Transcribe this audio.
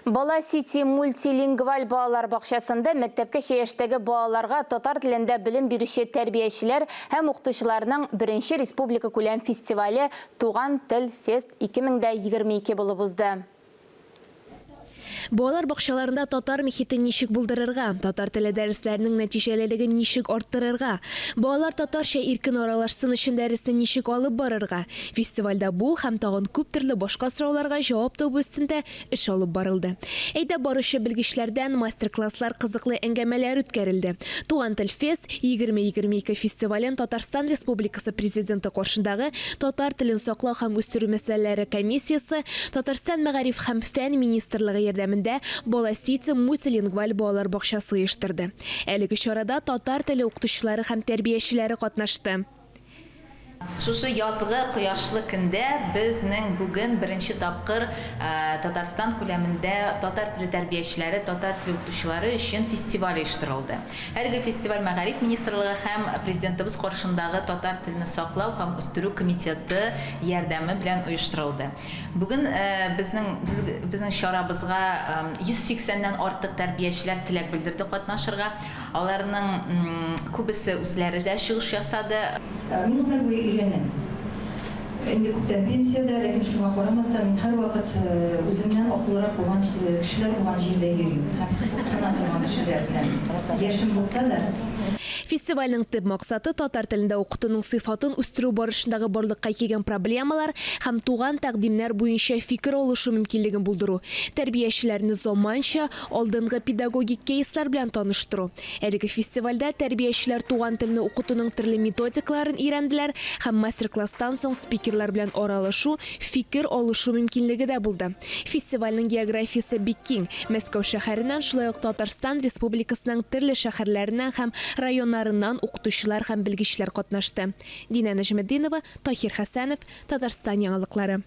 Бала Сити мультилингваль балалар бакчасында мәктәпкәчә яшьтәге балаларга татар телендә белем бирүче тәрбиячеләр һәм укытучыларның беренче республикакүләм фестивале Туган тел фест 2022 булып узды. Балалар бакчаларында татар михитен ничек булдырырга? Татар теле дәресләренең нәтиҗәлелеген ничек арттырырга? Балалар татарча иркен аралашсын өчен дәресне ничек алып барырга? Фестивальдә бу һәм тагын күп төрле башка сорауларга җавап табу өстендә эш алып барылды. Әйдәп баручы белгечләрдән мастер-класслар, кызыклы әңгәмәләр үткәрелде. Туган тел фест, 2022 фестивален Татарстан Республикасы Президенты каршындагы Татар телен саклау һәм үстерү мәсьәләләре комиссиясе, Татарстан Мәгариф һәм фән министрлыгы ярдәмендә Бала-Сити мультилингваль балалар бакчасы оештырды. Әлеге чарада татар теле укытучылары һәм тәрбиячеләре катнашты. Шушы язгы кояшлы көндә безнең бүген беренче тапкыр Татарстан күләмендә татар теле тәрбиячеләре, татар теле укытучылары өчен фестиваль оештырылды. Әлеге фестиваль Мәгариф министрлыгы һәм Президентыбыз каршындагы татар телне саклау һәм үстерү комитеты ярдәме белән оештырылды. Бүген безнең безнең чарабызга 180 нән артык тәрбиячеләр теләк белдерде катнашырга. Аларның күбесе үзләре дә чыгыш ясады. Мин гомер буе өйрәнәм. Инде күптән пенсиядә, ләкин шуңа карамастан, мин һәрвакыт үземнән акыллырак булган кешеләр булган җирдә йөрим һәм кызыксына торган кешеләр белән. Яшем булса да. Фестивальнең төп максаты, татар телендә укытуның сыйфатын үстерү барышындагы барлыкка килгән проблемалар һәм туган тәкъдимнәр буенча фикер алышу мөмкинлеген булдыру, тәрбиячеләрне заманча, Алдынгы педагогик кейслар белән таныштыру. Әлеге фестивальдә тәрбиячеләр туган телне укытуның төрле методикаларын өйрәнделәр һәм мастер-класстан соң спикерлар белән аралашу, фикер алышу мөмкинлеге дә булды. Фестивальнең географиясе бик киң. Мәскәү шәһәреннән, шулай ук Татарстан Республикасының төрле шәһәрләреннән һәм районнарыннан укытучылар һәм белгечләр катнашты. Динә Нәҗметдинова, Таһир Хәсәнов, Татарстан яңалыклары.